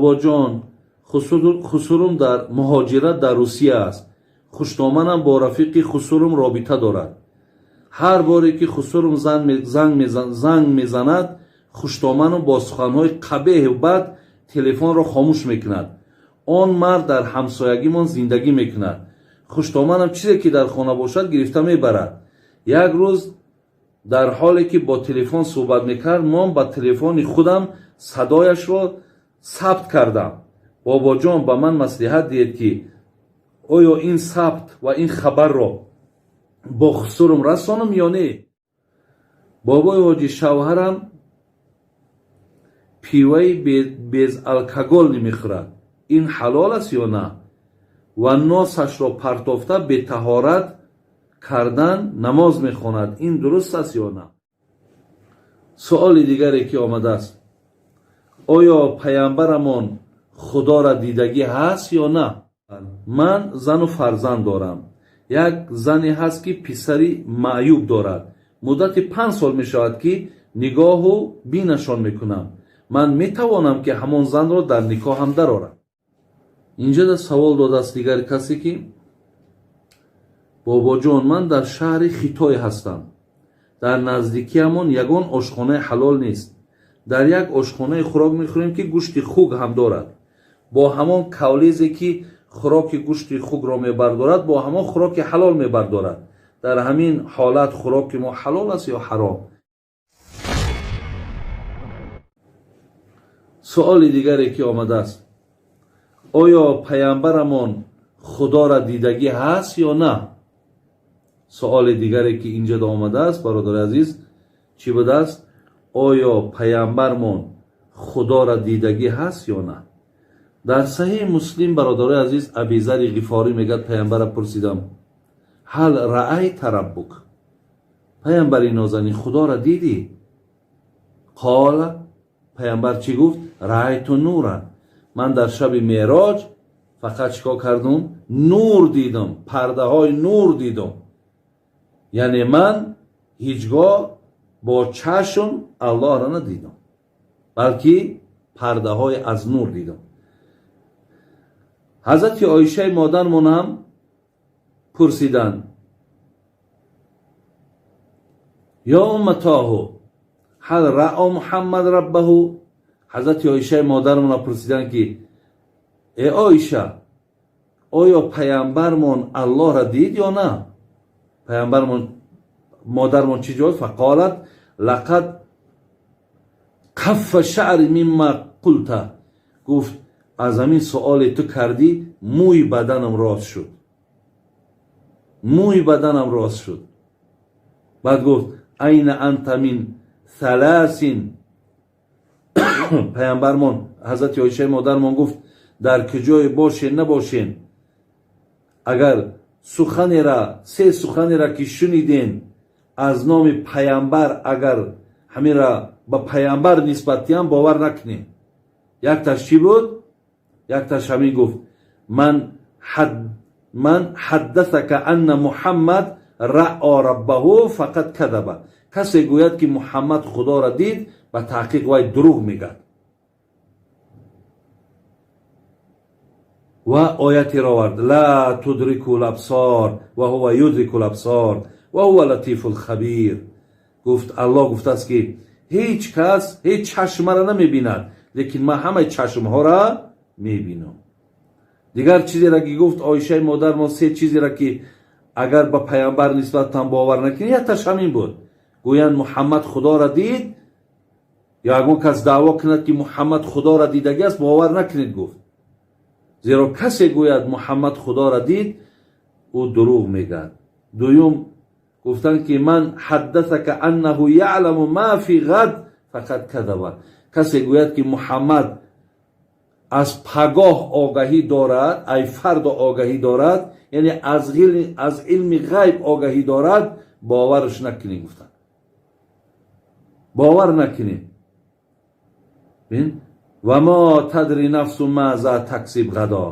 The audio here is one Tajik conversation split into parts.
Бобоҷон, хусурум дар муҳоҷират дар Русия аст. Хуштоманам бо рафиқи хусурум робита дорад. Ҳар боре ки хусурум занг мезанад, хуштоманам бо суханҳои қабеҳу бад телефонро хомӯш мекунад. Он мард дар ҳамсоягимон зиндагӣ мекунад. Хуштоманам чизе ки дар хона бошад, гирифта мебарад. Як рӯз дар ҳоле ки бо телефон суҳбат мекард, ман ба телефони худам садояшро сабт кардам. Бобоҷон, ба ман маслиҳат диҳед, ки оё ин сабт ва ин хабарро бо хусурум расонам ё не? Бобои ҳоҷӣ, шавҳарам пиваи безалкогол намехӯрад. Ин ҳалол аст ё на? Ва носашро партофта, бетаҳорат кардан намоз мехонад. Ин дуруст аст ё на? Суоли дигаре ки омадааст: оё паямбарамон Худоро дидагӣ ҳаст ё на? Ман зану фарзанд дорам. Як зане ҳаст, ки писари маъюб дорад. Муддати 5 сол мешавад, ки нигоҳу бинашон мекунам. Ман метавонам, ки ҳамон занро дар никоҳам дарорам? Инҷа савол додааст дигар касе, ки: бобоҷон, ман дар шаҳри Хитой ҳастам. Дар наздикиамон ягон ошхонаи ҳалол нест. Дар як ошхонаи хӯрок мехӯрем, ки гӯшти хук ҳам дорад. Бо ҳамон кавлезе ки хӯроки гӯшти хукро мебардорад, бо ҳамон хӯроки ҳалол мебардорад. Дар ҳамин ҳолат хӯроки мо ҳалол аст ё ҳаром? Суоли дигаре ки омадааст: оё паямбарамон Худоро дидагӣ ҳаст ё на? Суоли дигаре ки инҷа омадааст, бародари азиз, чӣ будааст? Оё паямбармон Худоро дидагӣ ҳаст ё на? Дар Саҳеҳи Муслим, бародарои азиз, Абизари Ғифорӣ мегӯяд: паямбара пурсидам: هل رأيت ربك, паямбари нозанин, Худоро дидӣ? قال, паямбар чӣ гуфт? رأيت نورا. Ман дар шаби Меъроҷ фақат чӣ кор кардум? Нур дидам, пардаҳои нур дидам. Яъне ман ҳеҷ гоҳ бо чашм Аллоҳро надидам, балки пардаҳои аз нур дидам. Ҳазрати Оишаи модармон ҳам пурсиданд: يا أمتاه، هل رأى محمد ربه? Ҳазрати Оишаи модармонро пурсиданд, ки: э Оиша, оё паямбармон Аллоҳро дид ё на? Паямбармон, модармон чӣ ҷавоб? فقالت لقد كف شعري مما قلت. Гуфт: аз ҳамин суоле ту кардӣ, мӯи баданам рост шуд, мӯи баданам рост шуд. Баъд гуфт: أين أنت من ثلاث. Паямбармон, ҳазрати Оишаи модармон гуфт: дар куҷое бошен, набошен, агар суханера, се суханера ки шуниден аз номи паямбар, агар ҳамира ба паямбар нисбат диҳам, бовар накунем. Якташ чӣ буд? Якташ ҳамин гуфт: من حدثك أن محمد رأى ربه فقد كذب. Касе гӯяд, ки Муҳаммад Худоро дид, ба таҳқиқ вай дурӯғ мегӯяд. Ва оятеро овард: لا تدركه الأبصار وهو يدرك الأبصار وهو اللطيف الخبير. Гуфт, Аллоҳ гуфтааст, ки ҳеҷ кас ҳеҷ чашмаро намебинад, лекин ман ҳамаи чашмҳоро мебинам. Дигар чизеро ки гуфт Оишаи модармон, се чизеро ки агар ба паямбар нисбатан бовар накунӣ, якташ ҳамин буд: гӯянд Муҳаммад Худоро дид ё ягон кас даъво кунад, ки Муҳаммад Худоро дидагӣ аст, бовар накунед, гуфт. Зеро касе гӯяд Муҳаммад Худоро дид, ӯ дурӯғ мегӯяд. Дуюм гуфтанд, ки من حدثك أنه يعلم ما في غد فقد كذب. Касе гӯяд, ки Муҳаммад аз пагоҳ огаҳӣ дорад, ай фардо огаҳӣ дорад, яъне аз илми ғайб огаҳӣ дорад, боварш накунӣ, гуфтанд, бовар накунӣ. وما تدري نفس ماذا تكسب غدا.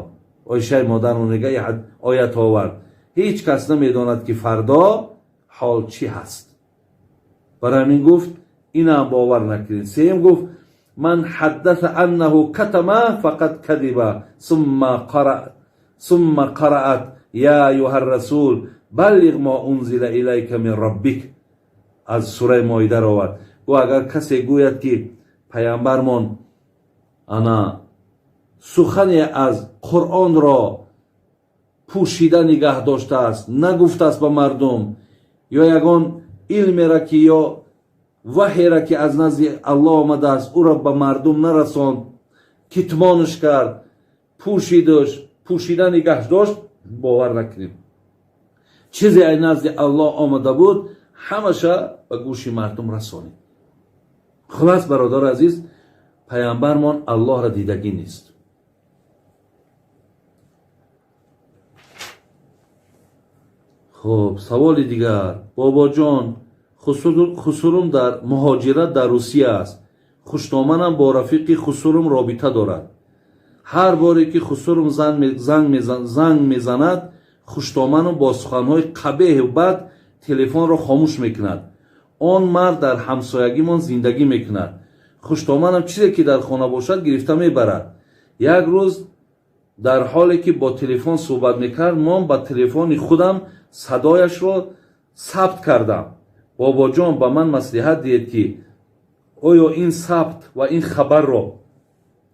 Оишаи модармон мега, оят овард: ҳеҷ кас намедонад, ки фардо ҳол чӣ ҳаст. Барои ҳамин гуфт, инам бовар накунед. Сеюм гуфт: Ман ҳаддаса аннаҳу катама фақад кадиба. Сумма қараат: я аюҳа расул, баллиғ мо унзила илайка мин роббик. Аз сураи Моида овард. Гӯ, агар касе гӯяд, ки паямбармон ана сухане аз Қуръонро пӯшида нигаҳ доштааст, нагуфтааст ба мардум, ё ягон илмера ки ё ваҳйера ки аз назди Аллоҳ омадааст, ӯро ба мардум нарасонд, китмонаш кард, пӯшидаш, пӯшида нигаҳ дошт, бовар накунем. Чизе аз назди Аллоҳ омада буд, ҳамаша ба гӯши мардум расонид. Хулас, бародари азиз, паямбармон Аллоҳро дидагӣ нест. Хуб, саволи дигар. Бобоҷон, хусурум дар муҳоҷират дар Русия аст. Хуштоманам бо рафиқи хусурум робита дорад. Ҳар боре ки хусурум занг мезанад, хуштоманам бо суханҳои қабеҳу бад телефонро хомӯш мекунад. Он мард дар ҳамсоягимон зиндагӣ мекунад. Хуштоманам чизе ки дар хона бошад, гирифта мебарад. Як рӯз дар ҳоле ки бо телефон суҳбат мекард, ман ба телефони худам садояшро сабт кардам. Бобоҷон, ба ман маслиҳат диҳед, ки оё ин сабт ва ин хабарро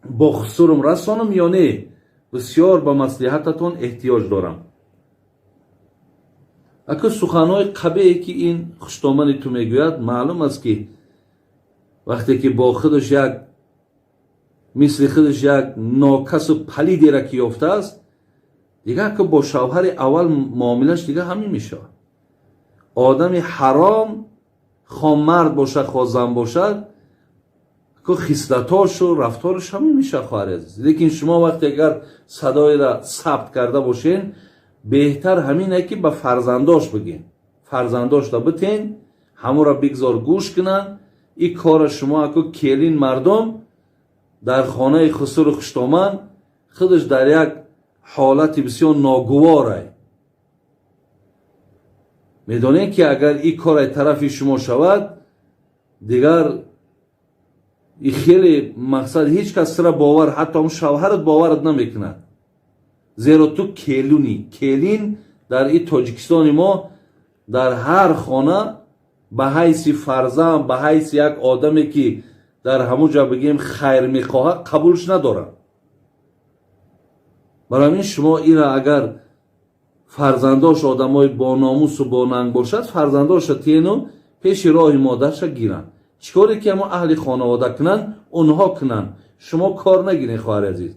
бо хусурум расонам ё не? Бисёр ба маслиҳататон эҳтиёҷ дорам. Ака, суханҳои қабеҳе ки ин хуштомани ту мегӯяд, маълум аст, ки вақте ки бо худаш як мисли худаш як нокасу палидера ки ёфтааст, дигар ки бо шавҳари аввал муомилаш дигар ҳамин мешавад. Одами ҳаром, хо мард бошад, хо зан бошад, ку хислатошу рафтораш ҳамин мешавад, хоҳари азиз. Лекин шумо вақте агар садоеро сабт карда бошен, беҳтар ҳамине ки ба фарзандош бигин, фарзандошда битен, ҳамуро бигзор гӯш кунанд. И кора шумо, аку келин мардум дар хонаи хусуру хуштоман худаш дар як ҳолати бисёр ногуворай. Медонед, ки агар и кор ай тарафи шумо шавад, дигар и хеле мақсад, ҳеҷ кас сира бовар, ҳатто ҳам шавҳарат боварат намекунад, зеро ту келунӣ. Келин дар и Тоҷикистони мо дар ҳар хона ба ҳайси фарзанд, ба ҳайси як одаме ки дар ҳамун ҷо бигем хайр мехоҳад, қабулш надорад. Барои ҳамин шумо ира агар фарзандош одамои бономусу бонанг бошад, фарзандоша тену пеши роҳи модарша гиранд. Чӣ коре ки ҳамо аҳли хонавода кунанд, онҳо кунанд, шумо кор нагиред, хоҳари азиз,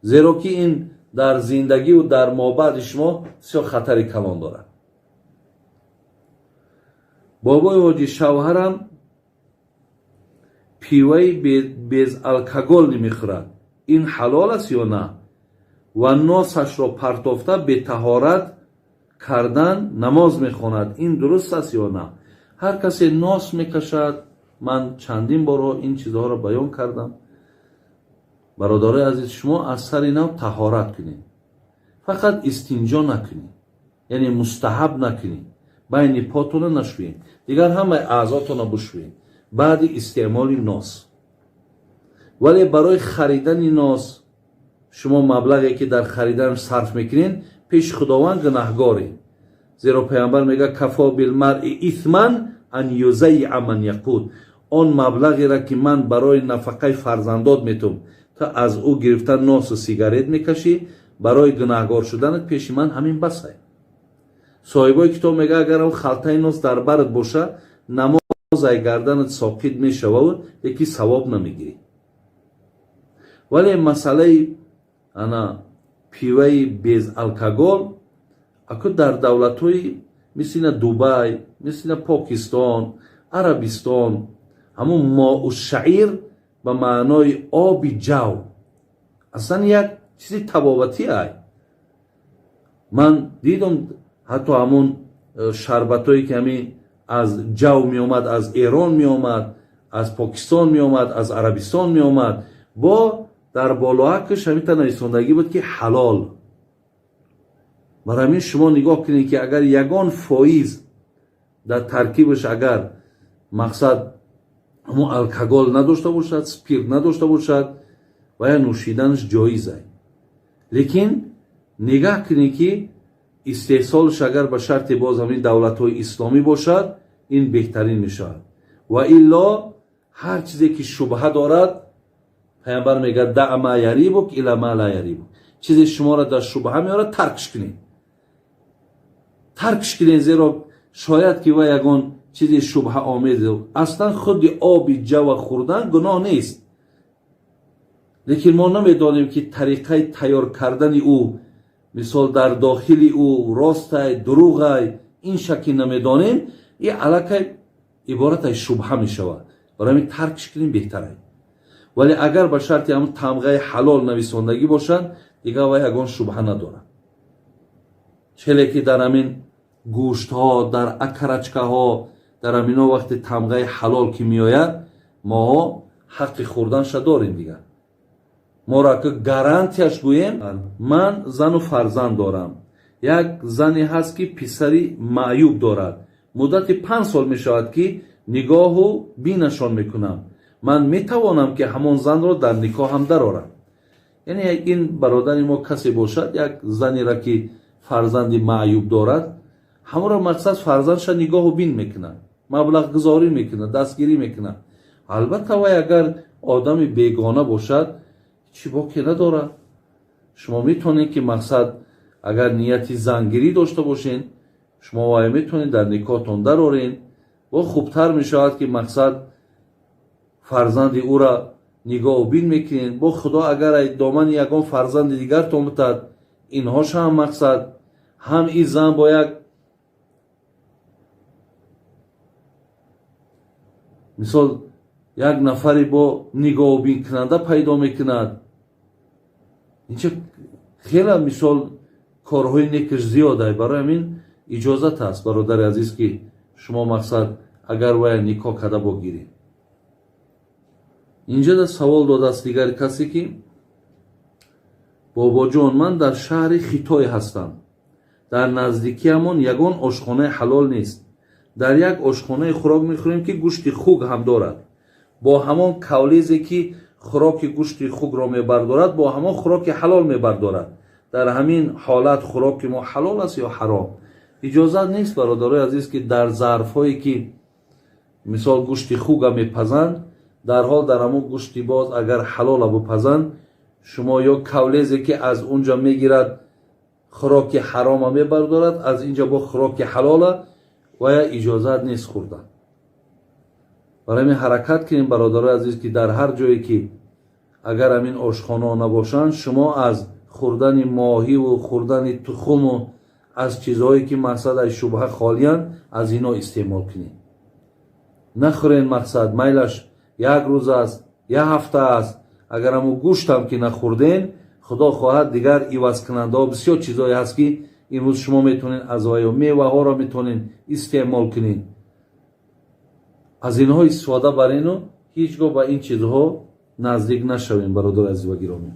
зеро ки ин дар зиндагиву дар мобаъди шумо бисёр хатари калон дорад. Бобои ҳоҷӣ, шавҳарам пиваи безалкогол намехӯрад, ин ҳалол аст ё на? Ва носашро партофта, бетаҳорат кардан намоз мехонад, ин дуруст аст ё на? Ҳар касе нос мекашад, ман чандин борҳо ин чизҳоро баён кардам, бародарои азиз, шумо аз сари нав таҳорат кунед, фақат истинҷо накунед, яъне мустаҳаб накунед, байни потона нашӯед, дигар ҳамаи аъзотона бушӯед баъди истеъмоли нос. Вале барои харидани нос шумо маблағе ки дар харидан сарф мекунед, пеши Худованд гунаҳгоред, зеро Паямбар мегӯяд: кафо билмаръи исман ан юзаййа ман яқут. Он маблағеро ки ман барои нафақаи фарзандот метум, ту аз ӯ гирифта носу сигарет мекашӣ, барои гунаҳгор шуданат пеши ман ҳамин басай. Соҳибои китоб мегӯяд, агар он халтаи нос дар барат боша, намозай гарданат соқит мешававу леки савоб намегирӣ. Вале масъалаи ана пиваи безалкогол, аку дар давлатҳои мисли на Дубай, мисли на Покистон, Арабистон, ҳамун моу шаир ба маънои оби ҷав аслан як чизи табобатӣ ай. Ман дидам, ҳатто ҳамун шарбатҳое ки ҳамин аз ҷав меомад, аз Эрон меомад, аз Покистон меомад, аз Арабистон меомад, бо дар болоакаш ҳаминта нависондагӣ буд, ки ҳалол. Барои ҳамин шумо нигоҳ кунед, ки агар ягон фоиз дар таркибаш, агар мақсад Ҳамон алкогол надошта бошад, спирт надошта бошад, ва я нӯшиданаш ҷоизай. Лекин нигаҳ кунед, ки истеҳсолш агар ба шарти боз ҳамин давлатҳои исломӣ бошад, ин беҳтарин мешавад. Ва илло ҳар чизе ки шубҳа дорад, Паямбар мегӯяд: دع ما يريبك إلى ما لا يريبك. Чизе шуморо дар шубҳа меорад, таркш кунед, таркш кунед, зеро шояд ки ва ягон чизи шубҳаомез. Аслан худи оби ҷава хӯрдан гуноҳ нест, лекин мо намедонем, ки тариқаи тайёр кардани ӯ, мисол, дар дохили ӯ ростай, дурӯғай, ин шаки намедонем. И аллакай иборат аз шубҳа мешавад. Барои ҳамин таркш кунем беҳтарай. Вале агар ба шарти ҳамн тамғаи ҳалол нависондагӣ бошад, дигар вай ягон шубҳа надорад. Челе ки дар ҳамин гӯштҳо, дар окорочкаҳо, дар ҳамино вақте тамғаи ҳалол ки меояд, моҳо ҳаққи хӯрданша дорем. Дигар моро ки гарантияш гӯем. Ман зану фарзанд дорам. Як зане ҳаст, ки писари маъюб дорад. Муддати 5 сол мешавад, ки нигоҳу бинашон мекунам. Ман метавонам, ки ҳамон занро дар никоҳам дарорам? Яъне ин бародари мо касе бошад, як занеро, ки фарзанди маъюб дорад, ҳамонро, мақсад, фарзандша нигоҳу бин мекунад, маблағгузорӣ мекунад, дастгирӣ мекунад. Албатта, вай агар одами бегона бошад, чӣ боке надорад. Шумо метавонед, ки, мақсад, агар нияти зангирӣ дошта бошед, шумо вай метавонед дар никоҳтон дарорен. Бо хубтар мешавад, ки, мақсад, фарзанди ӯра нигоҳу бин мекунед. Бо Худо агар домани ягон фарзанди дигартон бутад, инҳоша ҳам, мақсад, ҳам ин зан бо як, мисол, як нафаре бо нигоҳубинкунанда пайдо мекунад. Инча хела, мисол, корҳои некаш зиёдай. Барои ҳамин иҷозат аст, бародари азиз, ки шумо, мақсад, агар вая никоҳ карда богиред. Инҷа савол додааст дигар касе, ки: «Бобоҷон, ман дар шаҳри Хитой ҳастам. Дар наздикиамон ягон ошхонаи ҳалол нест. Дар як ошхонаи хӯрок мехӯрем, ки гӯшти хук ҳам дорад. Бо ҳамон кавлезе, ки хӯроки гӯшти хукро мебардорад, бо ҳамон хӯроки ҳалол мебардорад. Дар ҳамин ҳолат хӯроки мо ҳалол аст ё ҳаром?» Иҷозат нест, бародарои азиз, ки дар зарфҳое, ки, мисол, гӯшти хука мепазанд, дарҳол дар ҳамон гӯшти боз агар ҳалола бипазанд, шумо ё кавлезе, ки аз унҷа мегирад, хӯроки ҳарома мебардорад, аз инҷа бо хӯроки ҳалола, вая иҷозат нест хӯрдан. Барои ҳамин ҳаракат кунем, бародарои азиз, ки дар ҳар ҷое, ки агар ҳамин ошхонаҳо набошанд, шумо аз хӯрдани моҳиву хӯрдани тухуму аз чизҳое, ки, мақсад, аз шубҳа холиянд, аз ино истеъмол кунед, нахӯрен. Мақсад, майлаш як рӯз аст, як ҳафта аст, агар ҳамо гӯштам ки нахӯрден, Худо хоҳад, дигар ивазкунандаҳо бисёр чизҳое ҳаст, ки имрӯз шумо метавонед аз ваё меваҳоро метавонед истеъмол кунед, аз инҳо истифода барену ҳеҷ гоҳ ба ин чизҳо наздик нашавем, бародари азиз ва гиромӣ.